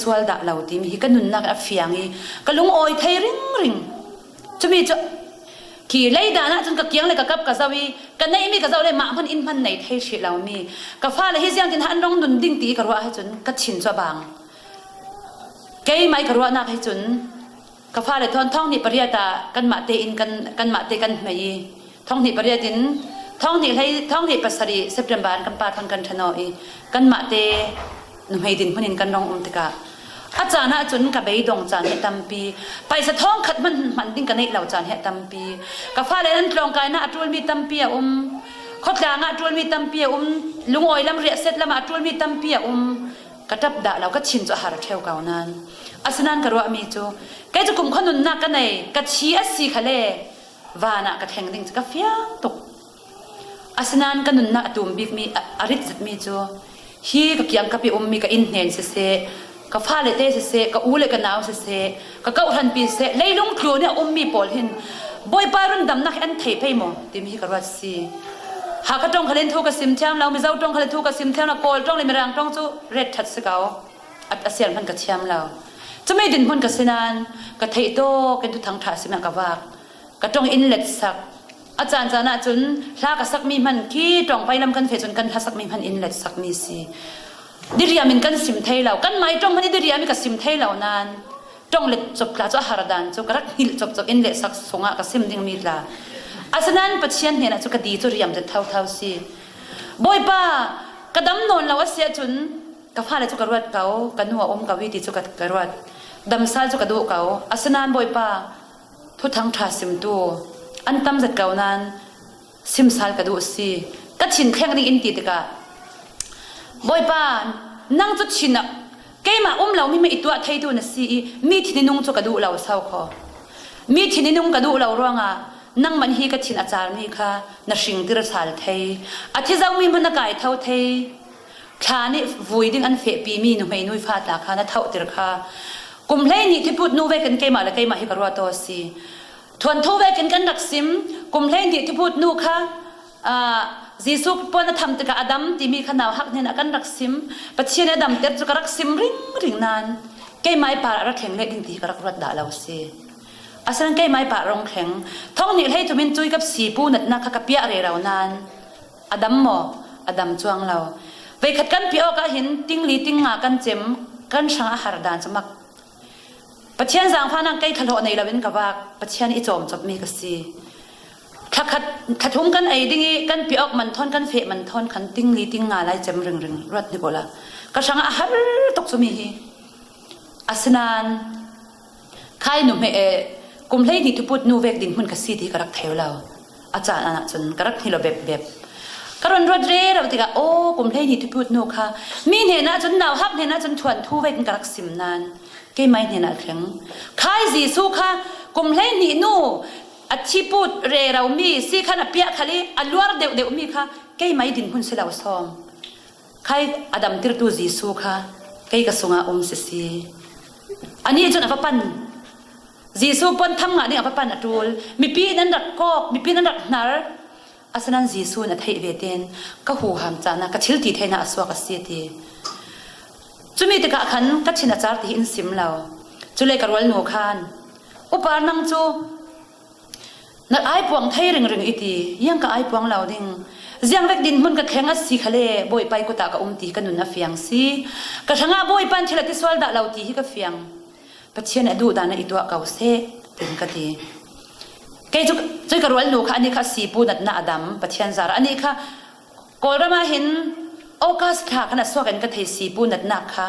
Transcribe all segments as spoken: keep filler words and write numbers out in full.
sual dah lo timi hi ka nunnak a fiang i ka lungawi thei ringring. Cumi cu ki lei dan ahcun ka kiang le ka kap ka zoh i ka neihmi ka zoh le mah hman in hman nei thei hrih lomi ka fale hi ziangtin an rong nun ding ti ka ruah ahcun ka thin cu a bang. Keimah i ka ruahnak hi cun ka fale thawn thonghnih pariat ah kanmah te in kan, kanmah te kan hmei i thonghnih pariat in thonghnih hlei, thonghnih pasarih September in kan pa thawn kan ṭhanaw i kanmah te nuhmei dinhmun in kan rong um tikah a caan ahcun ka beidong caan hi a tampi, paisa thawngkhat hman, hman ding ka neih lo caan hi a tampi, ka fale nan tlawngkaina a ṭulmi tampi a um, khawtlang ah a ṭulmi tampi a um, lungawi lam riahset lam ah a ṭulmi tampi a um. Ka ṭap dah lo, ka thin cu a har ṭheu ko nain. Asinain ka ruahmi cu, kei cu kumkhua nunnak ka nei, ka thi a si khal le van ah ka thleng ding cu ka fiang tuk. Asinain ka nunnak a tum bikmi, a, a rit zetmi cu, hi ka kiangkap i ummi ka innhnen siseh, ka fale te siseh, ka u le ka nau siseh, ka kawhhranpi siseh, leilung tlun i a ummi pawl hin Bawipa rundamnak hi an thei pei maw timi hi ka ruat si. Hakha ṭong khal in thu ka sim thiam lo, Mizo ṭong khal in thu ka sim thiam lo, Kawl ṭong le Mirang ṭong cu ret ṭhat si ko. A, a sian hman ka thiam lo. Cumi dinhmun ka si nain ka theih tawk in Thuthang ṭha simnak ka vak. Ka ṭong in letsak. A caan caan ahcun hla ka sakmi hman khi ṭong pailam kan feh cun kan hla sakmi hman in letsakmi si. Diriam in kan sim thei lo. Kanmah i ṭong hman i diriam i ka sim thei lo nain ṭong let cop tla cu a har dan cu ka rak hngilh copcop in lehsak sungah ka sim dingmi tla. Asinain Pathian hnenah cu ka di cu riam zet thotho si. Bawipa, ka dam nawn lo a si ahcun ka fale cu ka ruat ko, ka nu a um ko i ti cu ka, ka ruat. Damsal cu ka duh ko. Asinain Bawipa, Thuthang ṭha simtu an tam zet ko nain simsal ka duh si. Ka thin thleng ding in ti tikah, Bawipa, nang cu thin ah keimah um lomi hmanh i tuah theitu na si i mi thin i nung cu ka duh lo so kho. Mi thin i nung ka duh lo ruangah nangmah hi ka thin a carmi kha na hringtir sal thei. A thi zomi hmanh na kai tho thei. Thla nih vui ding an fehpimi nuhmei nu fa tla kha na thauhtir kha. Kum hleihnih thiput nu vekin keimah le keimah hi ka ruat aw si. Thuanthu vekin kan rak sim, kum hleihnih thiput nu kha, aa, Jesuh puan a tham tikah a dam timi kha nauhak hnenah kan rak sim. Pathian a damter cu ka rak sim ringring nain keimah i par a ra thleng leh ding ti hi ka rak ruat dah lo si. Asinain keimah i par a rung thleng. Thonghnih hleithum in cui kap sipu natnak kha ka piah rero nain a dam maw? A dam cuang lo. Veikhat kan piah awk ah hin tingli tingnga kan cem, kan hrang a har dan cu mak. Pathian zaangfahnak kei thlahlawh nei loin ka vak, Pathian i cawmcopmi ka si. Thlakhat, thlathum kan ei ding i kan piah awk man thawn, kan feh man thawn khan tingli tingnga lai cem ringring ruat hnik awla ka hrang a har tuk cumi hi. Asinain khai nuhmei, eh, kum hleihnih thuput nu vek dinhmun ka si ti ka rak theu lo. A caan ahcun ka rak hni lo bepbep. Ka run ruat rero tikah, aw, kum hleihnih thuput nu kha mi hnenah cun, nauhak hnenah cun thuanthu vekin ka rak sim nain keimah hnenah thleng. Khai Jesuh kha kum hleihnih nu a thiput rero mi si khan a piah khal i a luar deuhdeuh mi kha keimah dinhmun si lo sawm. Khai a damtirtu Jesuh kha kei ka sungah um sisi. Anih cun a va pan. Jesuh puan tham ngah ding a va pan a ṭul. Mipi in an rak kawk, mipi in an rak hnar. Asinain Jesuh in a theih ve tein ka huham caan ah ka thil ti theihnak a suak a si a ti. Cumi tikah khan ka thin a car ti hi in sim lo. Cule ka rualnu khan, "Upa, nang cu na aipuang thei ringring i ti, ziang ka aipuang lo ding. Ziang vek dinhmun ka thleng a si khale, Bawipa i kut ah ka um ti ka nun a fiang si. Ka hrangah Bawipa in thil a ti sual dah lo ti hi ka fiang. Pathian a duh dan ah i tuah ko seh," tin ka ti. Kei cu, cui ka rualnu kha, anih kha sipu natnak a dam, Pathian zarah, anih kha Kawlram ah hin August thla khan a suak in ka thei, sipu natnak kha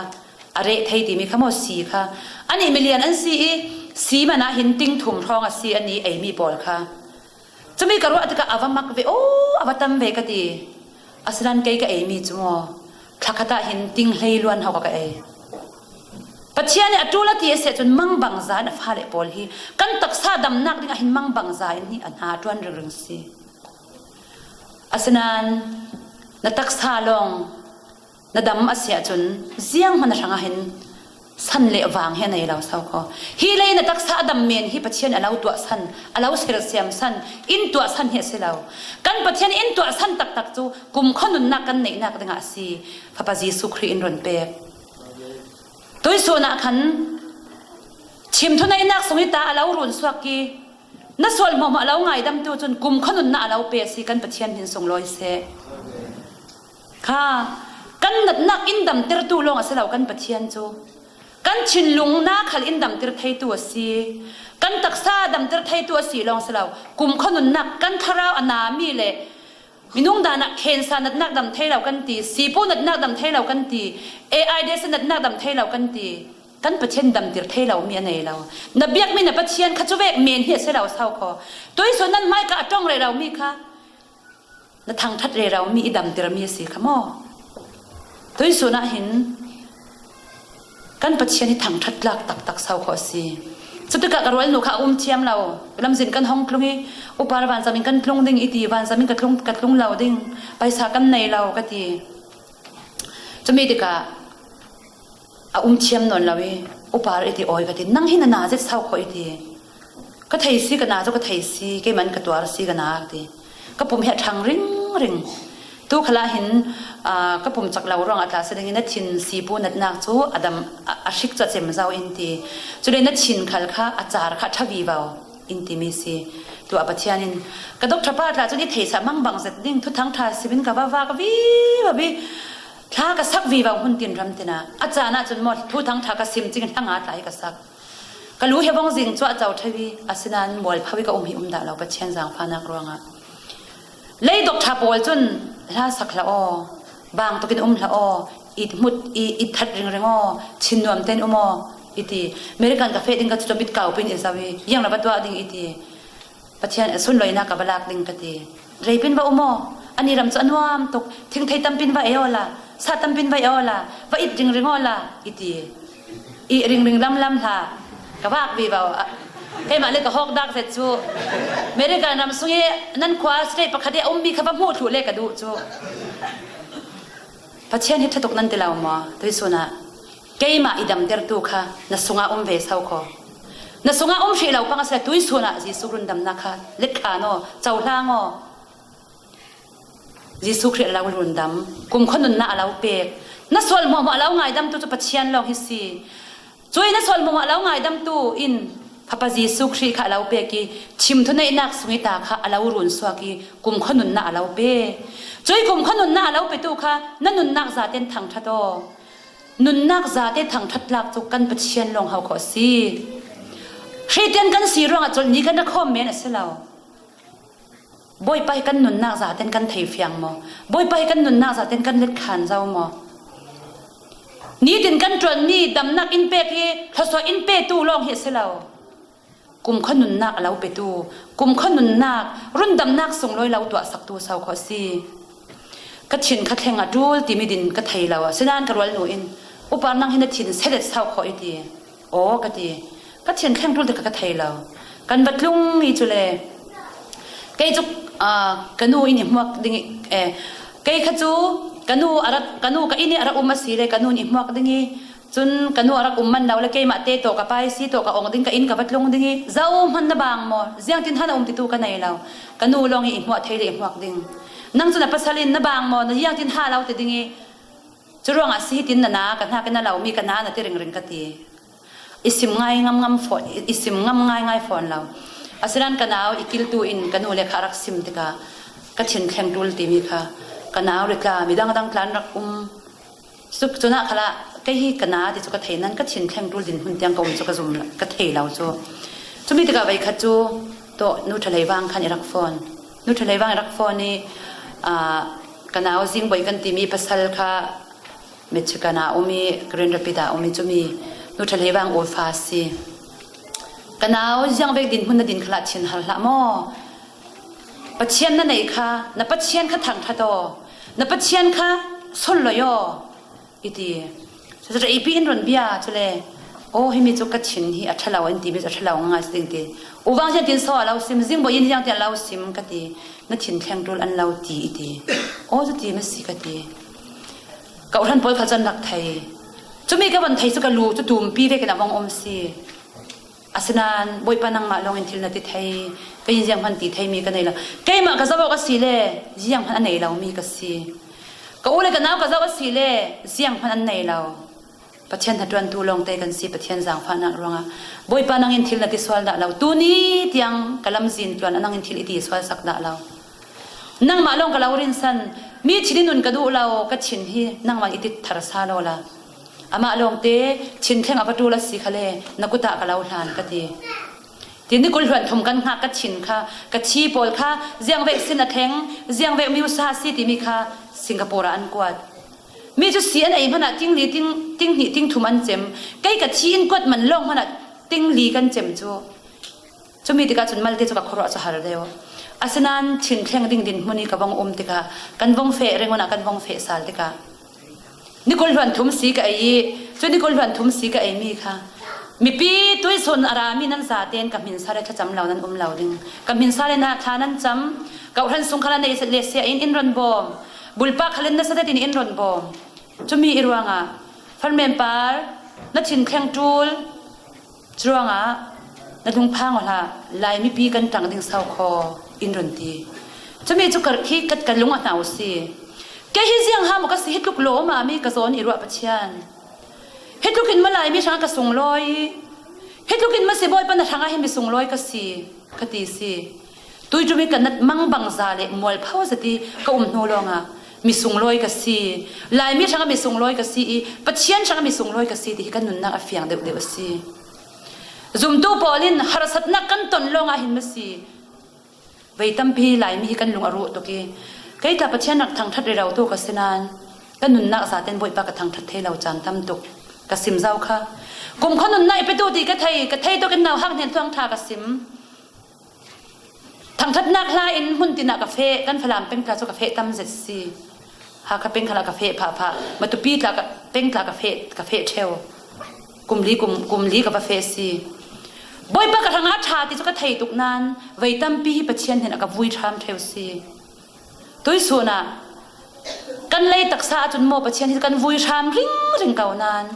a reh thei timi kha maw si kha. Anih milian an si i si man ah hin ting thum hrawng a si, anih eimi pawl kha. Cumi ka ruah tikah a va mak ve, aw, a va tam ve ka ti. Asinain kei ka eimi cu maw, thlakhat ah hin ting hlei luan hau ka ei. Pathian nih a ṭul a ti a si ahcun mangbangza in a fale pawl hi kan taksa damnak ding ah hin mangbangza in hi a hna a ṭuan ringring si. Asinain na taksa lawng na dam a si ahcun zianghman a hrangah hin san le vang hi a nei lo so kho. Hi lei na taksa a dam men hi Pathian a lo tuahsan, a lo sersiam san, in tuahsan hi a si lo. Kan Pathian in tuahsan taktak cu kumkhua nunnak kan neihnak dingah a si. Fapa Jesuh Khrih in run pek. Tuisun ah khan chim thuneihnak sung hi ta a lo run suak i na sual hmuahhmuah a lo ngaidamtu cun kumkhua nunnak a lo pe a si, kan Pathian hmin sunglawi seh. Kha, kan natnak in damtertu lawng a si lo kan Pathian cu. Kan thinlung na khal in damter theitu a si. Kan taksa damter theitu a si lawng a si lo. Kumkhua nunnak kan thlarau a nami le minung dan ah cancer natnak dam thei lo kan ti, sipu natnak dam thei lo kan ti, AIDS natnak dam thei lo kan ti. Kan Pathian damter thei lo mi a nei lo. Na biakmi na Pathian kha cuvek men hi a si lo sau kho. Tuisun nan hmaika a ṭong rero mi kha na thangṭhat rero mi i damter mi a si kha maw? Tuisun ah hin kan Pathian hi thangṭhat tlak taktak sau kho a si. Cutikah ka rualnu kha a um thiam lo. Lamzin kan hong tlung i, "Upa, vanzam in kan tlung ding," i ti, "Vanzam in ka tlung, ka tlung lo ding, paisa kan nei lo," ka ti. Cumi tikah a um thiam nawn lo i, "Upa," i ti, "Awi," ka ti, "Nang hi na na zet sau kho," i ti. "Ka thei si, ka na cu ka thei si, keimah in ka tuar si, ka na," ka ti. Ka pum hi a ṭhang ringring. Tu khalah hin, aa, ka pum cak lo ruangah tla si ding i, "Na thin sipu natnak cu a dam, a, a hrik cu a cem zo," in ti. "Cule na thin khal kha a car kha a ṭha vivo," in timi si. Tu ah Pathian in, "Ka doctor pa tla cun i theihsa mangbang zet ding, thuthang ṭha simin ka va vak vivo i, thla ka sak vivo hmun tin ram tin ah, a caan ah cun maw thuthang ṭha ka sim cingin hla nga tla hi ka sak. Ka lu hi a vong zing cuah co ṭheu i, asinain mualpho i ka um hi um dah lo Pathian zaangfahnak ruangah. Lei doctor pawl cun hla sak hlah aw, bang tukin um hlah aw, i hmut i, i that ringring aw, thin nuam tein um aw," i ti. "American ka feh ding ka cu mit kau pin i zo i, ziang na va tuah ding," i ti. "Pathian sunlawinak ka va lak ding," ka ti. "Reipin va um aw, ani ram cu a nuam tuk, thingthei tampin va ei aw la, sa tampin va ei aw la, va it ringring aw la," i ti. "I ringring lamlam hlah, ka vak vivo. Keimah le ka hawk dak zet cu, American ram sung i nan khua state pakhat i a ummi kha va hmuh thluh le ka duh cu." Pathian hi ṭha tuk nan ti lo maw? Tuisun ah keimah i damtertu kha na sungah um ve sau kho. Na sungah um hrih lo pang a si le, tuisun ah Jesuh rundamnak kha let khan aw, cohlang aw. Jesuh Khrih a lo rundam, kumkhua nunnak a lo pek. Na sual hmuahhmuah a lo ngaidamtu cu Pathian lawng hi si. Cui na sual hmuahhmuah a lo ngaidamtu in Fapa Jesuh Khrih kha a lo pek i, chim thuneihnak sung i ta kha a lo run suak i, kumkhua nunnak a lo pe. Cui kumkhua nunnak a lo petu kha na nunnak zaten thangṭhat aw. Nunnak zate thangṭhat tlak cu kan Pathian lawng hau khawh a si. Hritin kan si ruangah colh ni kan ra khawm men a si lo. Bawipa hi kan nunnak zaten kan thei fiang maw? Bawipa hi kan nunnak zaten kan let khan zo maw? Nitin kan ṭuanmi damnak in pek hi thluasuah in petu lawng hi a si lo. Kumkhua nunnak a lo petu, kumkhua nunnak, rundamnak sunglawi lo tuahsaktu sau khawh a si. Ka thin kha thleng a ṭul timi din ka thei lo. Asinain ka rualnu in, "Upa, nang hi na thin sedet sau khawh," i ti. "Aw," ka ti. "Ka thin thleng ṭul ti kha ka thei lo. Kan va tlung i cule kei cu, aa, ka nu in i hmuak ding i, eh, kei kha cu ka nu a rak, ka nu ka inn i a rak um a si le ka nu in i hmuak ding i, cun ka nu a rak um man lo le keimah te tawh ka pai si tawh ka ong ding, ka inn ka va tlung ding i, zohman na bang maw? Ziangtin ha na um titu ka nei lo. Ka nu lawng i i hmuah thei le i hmuak ding. Nang cu na pasal in na bang maw? Na ziangtin ha lo ti ding i, curuangah si hitin na na ka hnakin na lo mi ka na na ti ringring," ka ti. I sim ngai ngamngam fawn, i, i sim ngam ngaingai fawn lo. Asinain ka nau i kiltu in ka nu le kha a rak sim tikah ka thin thleng ṭul timi kha ka nau le tla, midang dang tla an rak um. Cu, cunah khalah kei hi ka na ti cu ka thei nan ka thin thleng ṭul dinhmun tiang ka um cu ka zum, ka thei lo cu. Cumi tikah veikhat cu tawh Nu Ṭha Hlei Vang khan i rak fawn. Nu Ṭha Hlei Vang i rak fawn i, aa, ka nau Zingbawi kan timi pasal kha Michigan ah um i, Grand Rapids ah um i, cumi Nu Ṭha Hlei Vang ufa a si. "Ka nau, ziangvek dinhmun na din khalah thin hal hlah maw? Pathian na nei kha, na Pathian kha thangṭhat aw, na Pathian kha sunlawi aw," i ti. Cucu ipi in run bia cule, "Aw, himi cu ka thin hi a ṭha lo, an timi cu a ṭha lo ngai si ding," ti. "U Vang ziangtin so a lo sim, Zingbawi in ziangtin a lo sim," ka ti. "Na thin thleng ṭul an lo ti," i ti. "Aw, cu ti ma si," ka ti. Ka uhran pawl kha cu an rak thei. Cumi ka van thei cu ka lu cu tumpi vekin a vong um si. Asinain, "Bawipa, nangmah lawngin thil na ti thei, kei in zianghman ti theimi ka nei lo. Keimah ka zoh awk a si le, zianghman a nei lomi ka si. Ka u le ka nau ka zoh a si le, zianghman an nei lo. Pathian hnaṭuantu lawngte kan si, Pathian zangfahnak ruangah, Bawipa, nangin thil na ti sual dah lo, tuni tiang ka lamzin tluan a nangin thil i ti sualsak dah lo. Nangmah lawng ka lo rinsan, mi thin i nun ka duh lo, ka thin hi nangmah i ti thar sa lo la. Amah lawngte thin thleng a va ṭul a si kha le, na kutah ka lo hlan, ka ti. Tin, ni kul hluan thum kan hngak ka thin kha, ka thi pawl kha, ziangvek sin a thleng, ziangvek miusa a si timi kha Singapore ah an kuat. Mi cu si an ei hmanah ting li, ting, ting hnih, ting thum an cem. Kei ka thi in kuat man lawng hmanah ting li kan cem cu. Cumi tikah cun malte cu ka khuaruah cu har deuh. Asinain thin thleng ding dinhmun i ka vong um tikah kan vong feh, Rangoon ah kan vong feh sal tikah ni kul hluan thum si ka ei i, cu ni kul hluan thum si ka eimi kha mipi tuihsun a rami nan zaten ka hminsa le thlacam lo nan um lo ding. Ka hminsa le na thla nan cam, ka uhran sung khalah na i let sia in in ron bawm, bulpak khalin na satetin in ron bawm. Cumi i ruangah, Farmen par, na thin thleng ṭul, curuangah na lungphang aw hlah, Lai mipi kan ṭang ding sau khaw in run ti. Cumi cu ka, khi ka, ka lung a hnau si. Kei hi ziang ha maw ka si, hi tluk lawmami ka zawn i ruah Pathian. Hi tlukin maw Lai mi hrangah ka sunglawi, hi tlukin maw si Bawipa na hrangah hi mi sunglawi ka si, ka ti si. Tuiṭum i ka nat mangbangza le mualpho zet i ka um hnu lawngah mi sunglawi ka si, Lai mi hrangah mi sunglawi ka si i Pathian hrangah mi sunglawi ka si ti hi kan nunnak a fiang deuhdeuh a si. Zumtu pawl in harsatnak kan ton lawngah hin maw si, vei tampi hi Lai mi hi kan lung a ruh tuk i, kei tla Pathian rak thangṭhat rero tu ka si nain, ka nunnak zaten Bawipa ka thangṭhat thei lo caan tam tuk ka sim zo kha. Kumkhua nunnak i petu ti ka thei, ka thei tuk in nauhak hnen tluang ṭha ka sim. Thangṭhatnak hla in hmun tinah ka feh, kan Falam peng tla cu ka feh tam zet si. Hakha peng khalah ka feh phah phah, Matupi tla ka, peng tla ka feh, ka feh ṭheu. Kum li, kum, kum li ka va feh si. Bawipa ka hrangah ṭha ti cu ka thei tuk nain, vei tampi hi Pathian hnen a ka vui ṭham ṭheu si. Tuihsun ah kan lei taksa ahcun maw Pathian hi kan vui ṭham ringring ko nain,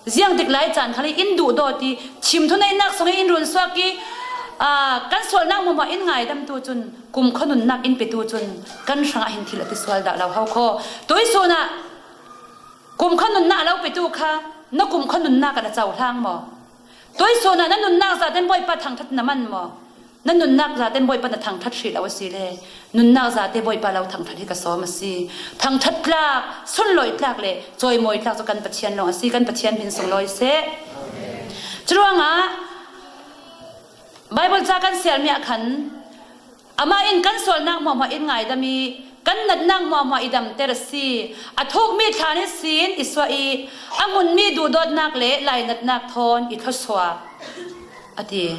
ziang dik lai caan khal i in duhdawt i, chim thuneihnak sung i in run suak i, aa, kan sualnak hmuahhmuah in ngaidamtu cun, kumkhua nunnak in petu cun kan hrangah hin thil a ti sual dah lo ho kho. Tuihsun ah kumkhua nunnak a lo petu kha na kumkhua nunnak ah na cohlang maw? Tuihsun ah na nunnak zaten Bawipa thangṭhat na man maw? Na nunnak zaten Bawipa na thangṭhat hrih lo a si le, nunnak zate Bawipa lo thangṭhat hi ka sawm a si. Thangṭhat tlak, sunlawi tlak le cawimawi tlak cu kan Pathian lawng a si, kan Pathian hmin sunglawi seh. Curuangah Baibal ca kan siarmi ah khan, amah in kan sualnak hmuahhmuah in ngaidam i, kan natnak hmuahhmuah i damter a si. A thukmi thlan ihsin i suah i, a hmunmi duhdawtnak le lainatnak thawn i thluasuah, a ti.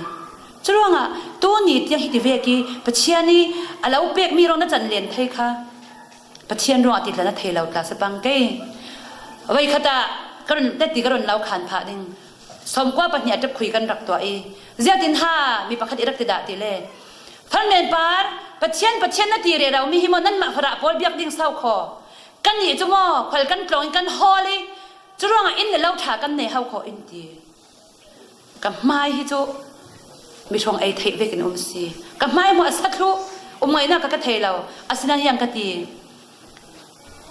Curuangah tuni tiang hi ti vek i Pathian i a lo pekmi ruang na can len thei kha. Pathian ruangah ti tla na thei lo tla si pang kei. Voikhat ah ka run, teti ka run lo khan phah ding. Sawmkua pahnih a ṭap khui kan rak tuah i, ziatin ha mi pakhat i rak ti dah ti le, Farmen par, Pathian, Pathian na ti rero mi hi maw, nanmah farah pawl biak ding sau kho. Kan nih cu maw, khual kan tlawng in kan hawl i, curuangah inn le lo ṭha kan nei ho kho in ti. Ka hmai hi cu mi hrawng ei theih vekin um si. Ka hmai hmuah a sa thluh, um ngaihnak ka, ka thei lo. Asinain yang ka ti,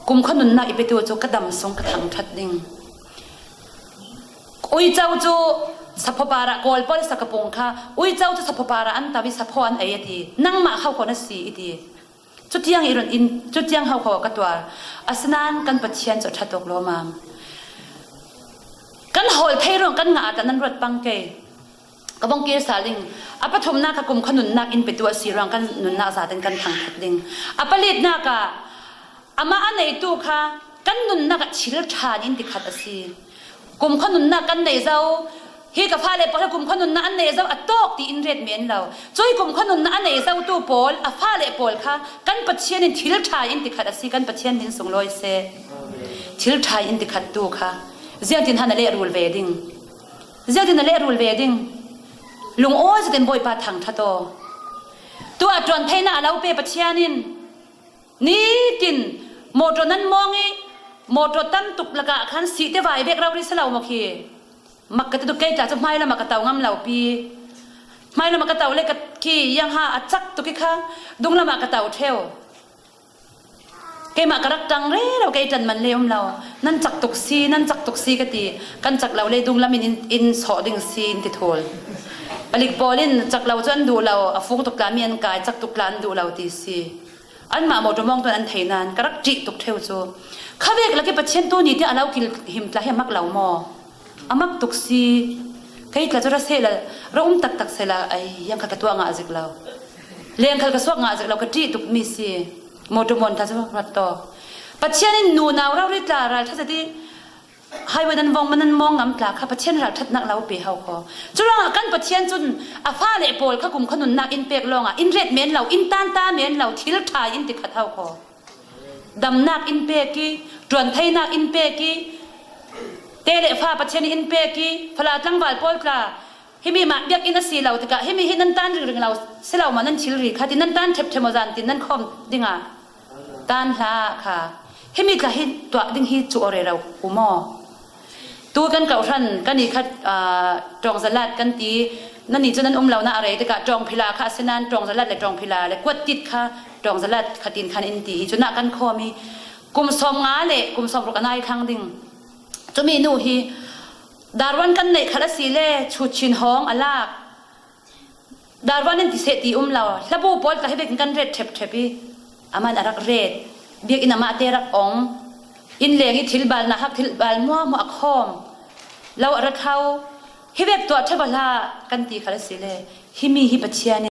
kumkhua nunnak i petu cu ka dam sung ka thangṭhat ding. Uico cu saphaw parah, Kawl pawl i sak a pung kha, uico cu saphaw parah an tam i saphaw an ei a ti. Nangmah ho kho na si i ti. Cutiang i run in, cutiang ho kho ka tuar. Asinain kan Pathian cu a ṭha tuk lawmam. Kan hawl thei ruang kan ngah ah tla nan ruat pang kei. Ka vong kir sal ding. A pathumnak kha kumkhua nunnak in petu a si ruang kan nunnak zaten kan thangṭhat ding. A palitnak ah amah a neitu kha kan nunnak ah thil ṭha in ti khat a si. Kumkhua nunnak kan nei zo, hi ka fale pawl kumkhua nunnak an nei zo a tawk ti in ret men lo. Cui kumkhua nunnak a nei zotu pawl, a fale pawl kha kan Pathian in thil ṭha in ti khat a si, kan Pathian hmin sunglawi seh. Thil ṭha in ti khat tu kha ziangtin han a lehrul ve ding. Ziangtin a lehrul ve ding. Lungawi zetin Bawipa thangṭhat aw. Tuah ṭuan theihnak a lo pe Pathian in nitin motor nan mawng i, motor tam tuk lakah khan sihte vai vek rori si lo maw khi? Mak ka ti tuk kei tla cu hmailam ah ka to ngam lo pi. Hmailam ah ka to le ka khi yang ha a cak tuk i kha dunglam ah ka to ṭheu. Keimah ka rak ṭang rero, kei ṭan man le um lo. Nan cak tuk si, nan cak tuk si ka ti. Kan cak lo le dunglam in, in, in sawh ding si in ti thul. Palik pawl in cak lo cu an duh lo, a fung tuk tla mi an kai, cak tuk tla an duh lo ti si. Anmah motor mawng tuan an thei nain ka rak ṭih tuk ṭheu cu. Khavek lak i Pathian tu ni tiah a lo kil him tla hi a mak lo maw? A mak tuk si. Kei tla cu ra sehla, ra um taktak sehla, ai, ziang khal ka tuah ngah zik lo. Leng khal ka suak ngah zik lo, ka ṭih tuk mi si. Motor mawn tla cu rat tawk. Pathian in nunau rori tla ralṭha zet i highway nan vong, nan mawng ngam tla kha Pathian ralṭhatnak lo pe hau kho. Curuangah kan Pathian cun a fale pawl kha kum kha nunnak in pek lawngah in ret men lo, in tanta men lo, thil ṭha in ti khat hau kho. Damnak in pek i, ṭuan theinak in pek i, te le fa Pathian in pek i, fala tlangval pawl tla, himi mah biakinn a si lo tikah, himi hi nan tan ringring lo si lo maw, nan thilri kha ti, nan tan ṭhepṭhe maw zan tin nan khawm dingah tan hlah kha. Himi tla hi tuah ding hi cu aw rero u maw? Tu kan kohhran, kan i khat, aa, Ṭawng Zalat kan ti, nannih cu nan um lo na a rei tikah Ṭawng Phila kha a si nain Ṭawng Zalat le Ṭawng Phila le Kuat Tit kha Ṭawng Zalat kha tin khan in ti i, cunah kan khawm i kum sawm nga le kum sawm ruk a nai thlang ding. Cumi nu hi Darwan kan neih khal a si le chut chin hawng a lak. Darwan in ti seh ti um lo. Hlabu pawl tla hi vekin kan ret ṭhepṭhep i, amah in a rak ret. Biakinn amah te rak ong. Inn leng i thil bal, nauhak thil bal muahmuah a khawm. Lo a ra thlo. Hi vek tuah ṭhep a hlah kan ti khal a si le, himi hi Pathian in